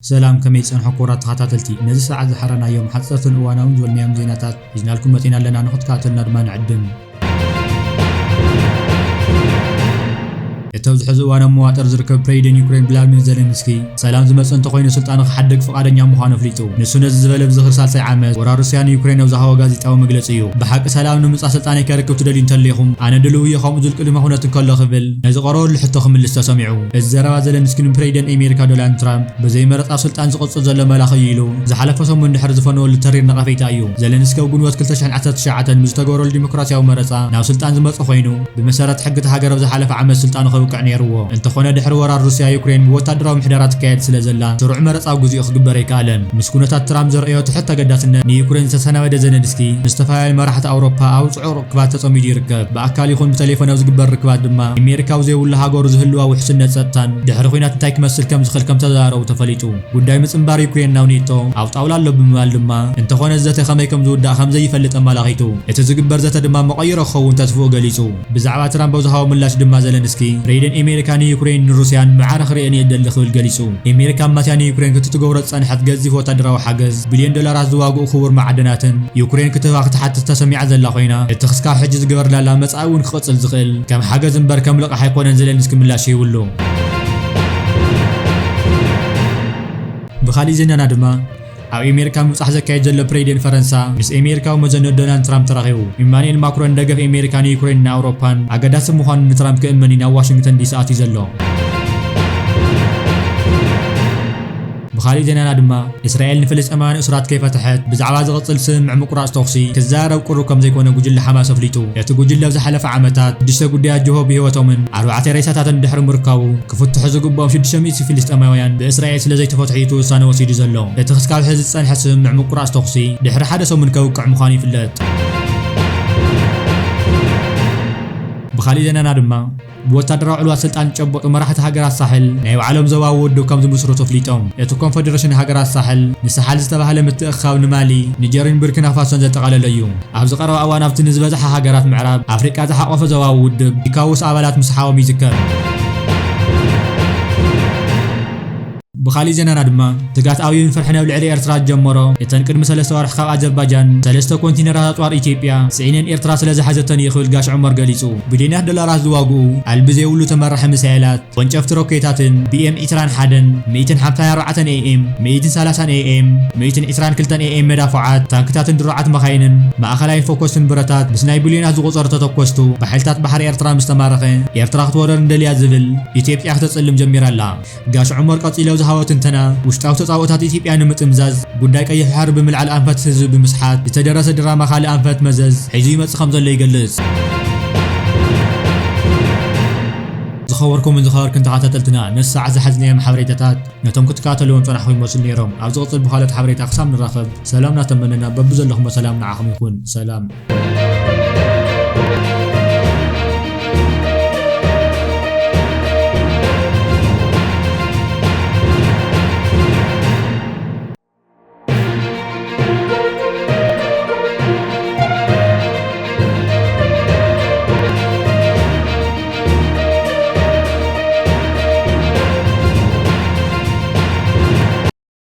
ሰላም፣ ከመይ ጸንሑ ክቡራት ተኸታተልቲ? ነዚ ሰዓት ዝሓረናዮም ሓጸርትን እዋናውን ዝበልናዮም ዜናታት ሒዝናልኩም መጺና ኣለና፣ ንኽትከታተሉና ድማ ንዕድም። እቲ ኣብዚ ሕዚ እዋን ኣብ መዋጥር ዝርከብ ፕሬዚደንት ዩክሬን ቭላድሚር ዜሌንስኪ፣ ሰላም ዝመጽእ እንተኾይኑ ስልጣኑ ክሓድግ ፍቓደኛ ምዃኑ ኣፍሊጡ። ንሱ ነዚ ዝበለ ኣብ ዝኽሪ ሳልሳይ ዓመት ወራር ሩስያ ንዩክሬን ኣብ ዝሃቦ ጋዜጣዊ መግለጺ እዩ። ብሓቂ ሰላም ንምምጻእ ስልጣነይ ከርክብ ትደልዩ እንተሊኹም፣ ኣነ ድሉው እየ፣ ከምኡ ዝብል ቅድመ ኩነት እንከሎ ክብል ነዚ ቀረበሉ ሕቶ ክምልስ ተሰሚዑ። እዚ ዘረባ ዜሌንስኪ ንፕሬዚደንት ኣሜሪካ ዶናልድ ትራምፕ ብዘይ መረጻ ኣብ ስልጣን ዝቕጽል ዘሎ መላኺ እዩ ኢሉ ዝሓለፈ ሰሙን ድሕሪ ዝፈነወሉ ተሪር ነቐፌታ እዩ። ዜሌንስኪ ኣብ ግንቦት ክልተ ሽሕን ዓሰርተ ትሽዓተን ምስ ዝተገበረሉ ዲሞክራሲያዊ መረጻ ናብ ስልጣን ዝመጽእ ኮይኑ፣ ብመሰረት ሕጊ እታ ሃገር ኣብ ዝሓለፈ ዓመት ስልጣኑ ከብቅዕ ነይርዎ። እንተኾነ ድሕሪ ወራር ሩስያ ዩክሬን ብወታደራዊ ምሕደራ ትካየድ ስለ ዘላ፣ ስሩዕ መረጻ ኣብ ግዜኡ ክግበር ኣይከኣለን። ምስ ኩነታት ትራምፕ ዘርእዮ ትሑት ተገዳስነት ንዩክሬን ዝተሰናበደ ዜሌንስኪ ምስ ዝተፈላለዩ መራሕቲ ኣውሮፓ ኣብ ጽዑቕ ርክባት ተጸሚዱ ይርከብ። ብኣካል ይኹን ብቴሌፎን ኣብ ዝግበር ርክባት ድማ ኣሜሪካ ኣብ ዘይብሉ ሃገሩ ዝህልዋ ውሕስነት ጸጥታን ድሕሪ ኲናት እንታይ ክመስል ከም ዝኽእል ከም ተዘራረቡ ተፈሊጡ። ጉዳይ ምጽንባር ዩክሬን ናብ ኔቶ ኣብ ጣውላ ኣሎ ብምባል ድማ፣ እንተኾነ እዚ ዘተ ከመይ ከም ዝውዳእ ከም ዘይፈልጥ ኣመላኺቱ። እቲ ዝግበር ዘተ ድማ መቐይሮ ክኸውን ተስፍኡ ገሊጹ። ብዛዕባ ትራምፕ ኣብ ዝሃቦ ምላሽ ድማ ዜለንስኪ፣ ፕሬዚደንት ኣሜሪካ ንዩክሬን ንሩስያን ማዕረ ክርእየን እየ ዝደሊ ክብል ገሊጹ። ኣሜሪካ ኣማስያ ንዩክሬን ክትትገብሮ ዝጸንሐት ገዚፍ ወታደራዊ ሓገዝ፣ ቢልዮን ዶላራት ዝዋግኡ ክቡር መዓድናትን ዩክሬን ክትህባ ክትሓትት ተሰሚዓ ዘላ ኮይና፣ እቲ ክስካብ ሕጂ ዝገበርላላ መጻኢ እውን ክቕጽል ዝኽእል ከም ሓገዝ እምበር ከም ልቓሕ ኣይኮነን፣ ዜለንስኪ ምላሽ ሂብሉ። ብኻሊእ ዜናና ድማ፣ ኣብ ኣሜሪካ ምብጻሕ ዘካየድ ዘሎ ፕሬዚደንት ፈረንሳ ምስ ኣሜሪካዊ መዘንኡ ዶናልድ ትራምፕ ተራኺቡ። ኢማኑኤል ማክሮን ደገፍ ኣሜሪካ ንዩክሬንን ንኣውሮፓን ኣገዳሲ ምዃኑ ንትራምፕ ክእመን እዩ ናብ ዋሽንግተን ዲሲ ኣትዩ ዘሎ። ብኻሊእ ዜናና ድማ፣ እስራኤል ንፍልስጤማውያን እሱራት ከይፈትሐት ብዛዕባ ዝቕጽል ስምምዕ ምቁራጽ ተኹሲ ክዘራረብ ቅሩብ ከም ዘይኮነ ጉጅለ ሓማስ ኣፍሊጡ። እቲ ጉጅለ ኣብ ዝሓለፈ ዓመታት ሽዱሽተ ጉዳያት ጅሆ ብህይወቶምን ኣርባዕተ ሬሳታትን ድሕሪ ምርካቡ፣ ክፍትሑ ዝግብኦም ሽዱሽተ ሚእቲ ፍልስጤማውያን ብእስራኤል ስለ ዘይተፈትሑ እዩ እቲ ውሳነ ወሲዱ ዘሎ። እቲ ክስካብ ሕዚ ዝጸንሐ ስምምዕ ምቁራጽ ተኹሲ ድሕሪ ሓደ ሰሙን ከብቅዕ ምዃኑ ይፍለጥ። ብኻሊእ ዜናና ድማ፣ ብወታደራዊ ዕልዋ ስልጣን ዝጨበጡ መራሕቲ ሃገራት ሳሕል ናይ ባዕሎም ዞባዊ ውድብ ከም ዝምስርቱ ኣፍሊጦም። እቲ ኮንፈደሬሽን ሃገራት ሳሕል ንሳሕል ዝተባህለ ምትእኽኻብ ንማሊ፣ ኒጀርን ቡርኪና ፋሶን ዘጠቓለለ እዩ። ኣብዚ ቀረባ እዋን ኣብቲ ንዝበዝሓ ሃገራት ምዕራብ ኣፍሪቃ ዝሓቖፈ ዞባዊ ውድብ ኢካዎስ ኣባላት ምስሓቦም ይዝከር። ብኻሊእ ዜናና ድማ፣ ስግኣት ኣብዩን ፍርሕን ኣብ ልዕሊ ኤርትራ ዝጀመሮ፣ እተን ቅድሚ ሰለስተ ኣዋርሕ ካብ ኣዘርባጃን ሰለስተ ኮንቲነራት ኣጽዋር ኢትዮጵያ ጽዒነን ኤርትራ ስለ ዝሓዘተን እዩ ክብል ጋሽ ዑመር ገሊጹ። ቢልዮናት ዶላራት ዝዋግኡ ኣልቢ ዘይብሉ ተመራሒ ሚሳይላት፣ ወንጨፍቲ ሮኬታትን፣ ቢ ኤም ዕስራን ሓደን፣ ሚእትን ሓምሳን ኣርባዕተን ኤ ኤም፣ ሚእትን ሰላሳን ኤ ኤም፣ ሚእትን ዕስራን ክልተን ኤ ኤም መዳፍዓት፣ ታንክታትን ድሩዓት መኻይንን፣ ማእኸላይን ፎኮስን ብረታት ምስ ናይ ቢልዮናት ዝቑጸሩ ተተኮስቱ ብሓይልታት ባሕሪ ኤርትራ ምስ ተማረኸ፣ ኤርትራ ክትወረር እንደልያ ዝብል ኢትዮጵያ ክተጽልም ጀሚራ ኣላ። ጋሽ ዑመር ቀጺሉ ኣብ ዝሃቦ ትንተና፣ ውሽጣዊ ተጻብኦታት ኢትዮጵያ ንምጥምዛዝ፣ ጉዳይ ቀይሕ ባሕሪ ብምልዓል ኣንፈት ህዝቢ ብምስሓት ዝተደረሰ ድራማ ካልእ ኣንፈት መዘዝ ሒዙ ይመጽእ ከም ዘሎ ይገልጽ። ዝኸበርኩምን ዝኸበርክን ተኸታተልትና፣ ነዚ ሰዓት ዝሓዝናዮም ሓበሬታታት ነቶም ክትከታተልዎም ጸናሕኩም ይመስሉ ነይሮም። ኣብ ዝቕጽል ብኻልኦት ሓበሬታ ክሳብ ንራኸብ፣ ሰላም እናተመነና፣ በብዘለኹሞ ሰላም ንዓኹም ይኹን። ሰላም።